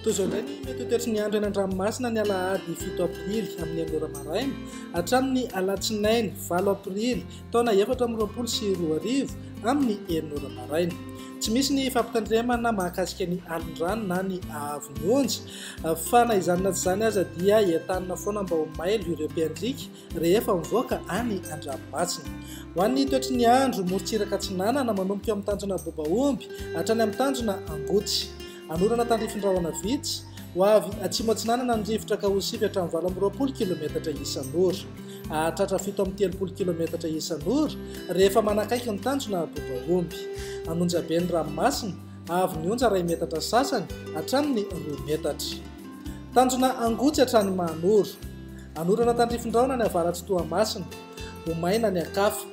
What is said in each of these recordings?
Toy izao indray ny mety ho toetry ny andro eny an-dranomasina ny alahady 7 aprily amin'ny 6 ora maraina hatramin'ny alatsinainy 8 aprily taona 2024 amin'ny 6 ora maraina. Tsy misy ny fampitandremana mahakasika ny alin-drano na ny haavon'ny onja fa na izany na tsy izany aza dia entanina foana mba ho mailo ireo mpiandriaka rehefa mivoaka any an-dranomasina. Ho an'ny toetry ny andro, morontsiraka atsinanana manomboka eo amin'ny tanjona Bobaomby hatrany amin'ny tanjona Angotsy. Anorana tandrifin-drahona vitsy, ho avy atsimo atsinanana ny rivotra ka ho 9 hatramin'ny 28 kilometatra isan'ora. Hahatratra 37 kilometatra isan'ora rehefa manakaiky ny tanjona Bobaomby. Anonjabe ny ranomasina, avy ny onja iray metatra sasany hatramin'ny 2 metatra. Tanjona Angotsy hatrany Mahanoro. Anorana tandrifin-drahona ny avaratr'i Toamasina. Ho maina ny Ankafo.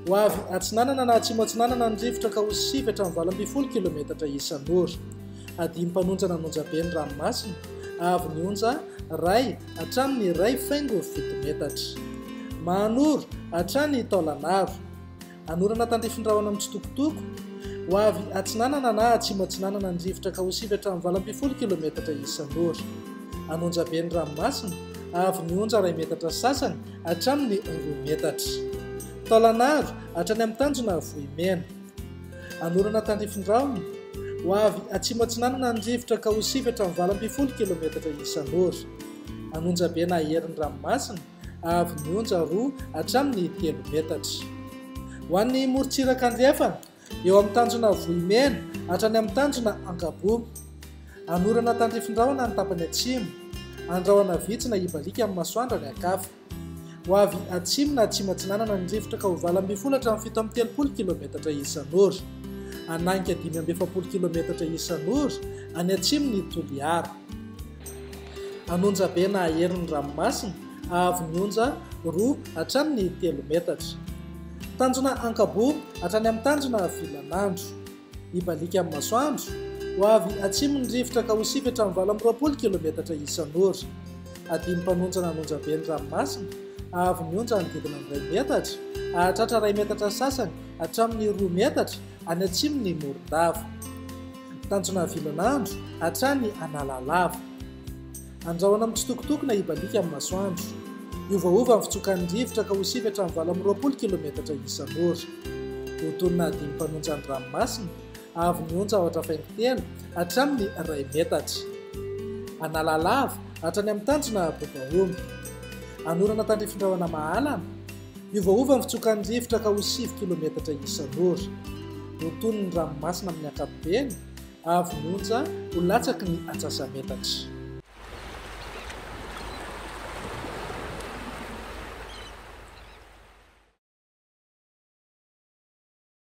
Ho avy atsinanana na atsimo atsinanana ny rivotra ka ho 9 hatramin'ny 18 kilometatra isan'ora. Adim-panonjana an'Onjabe ny ranomasina, avy ny onja iray hatramin'ny 1.7 metatra. Mahanoro hatrany Taolanaro. Anorana tandrifin-drahona mitsitokotoko, ho avy atsinanana na atsimo atsinanana ny rivotra ka ho 9 hatramin'ny 18 kilometatra isan'ora. An'Onjabe ny ranomasina, avy ny onja iray metatra sasany hatramin'ny 2 metatra. Taolanaro hatrany amin'ny tanjona Vohimena. Anorana tandrifin-drahona, ho avy atsimo atsinanana ny rivotra ka ho 9 hatramin'ny 18 kilometatra isan'ora. An'Onjabe na herin'ny ranomasina, avy ny onja 2 hatramin'ny 3 metatra. Ho an'ny morontsiraka andrefana, eo amin'ny tanjona Vohimena hatrany amin'ny tanjona Ankaboa. Anorana tandrifin-drahona ny tapany atsimo, andrahona vitsy na hibaliaka amin'ny masoandro any an-kafa. Ho avy atsimo na atsimo atsinanana ny rivotra ka ho 18 hatramin'ny 37 kilometatra isan'ora. Hanainga 45 kilometatra isan'ora any atsimon'i Toliara. An'Onjabe na herin'ny ranomasina, avy ny onja 2 hatramin'ny 3 metatra. Tanjona Ankaboa hatrany amin'ny tanjona Vilanandro. Hibaliaka amin'ny masoandro, ho avy atsimo ny rivotra ka ho 9 hatramin'ny 28 kilometatra isan'ora. Adim-panonjana an'Onjabe ny ranomasina, avy ny onja hanodidina ny 1 metatra, hahatratra 1 metatra sasany hatramin'ny 2 metatra any atsimon'i Morondava. Tanjona Vilanandro hatrany Analalava. Andrahona mitsitokotoko na hibaliaka amin'ny masoandro. Hiovaova ny fitsokan'ny rivotra ka ho 9 hatramin'ny 28 kilometatra isan'ora. Ho tonona adim-panonja ny ranomasina, avy ny onja aotra faingo telo hatramin'ny iray metatra. Analalava hatrany amin'ny tanjona Bobaomby. Anorana tandrifin-drahona mahalana. Hiovaova ny fitsokan'ny rivotra ka ho 9 kilometatra isan'ora. Ho tony ny ranomasina amin'ny ankapobeny, avy ny onja ho latsaky ny atsasa-metatra.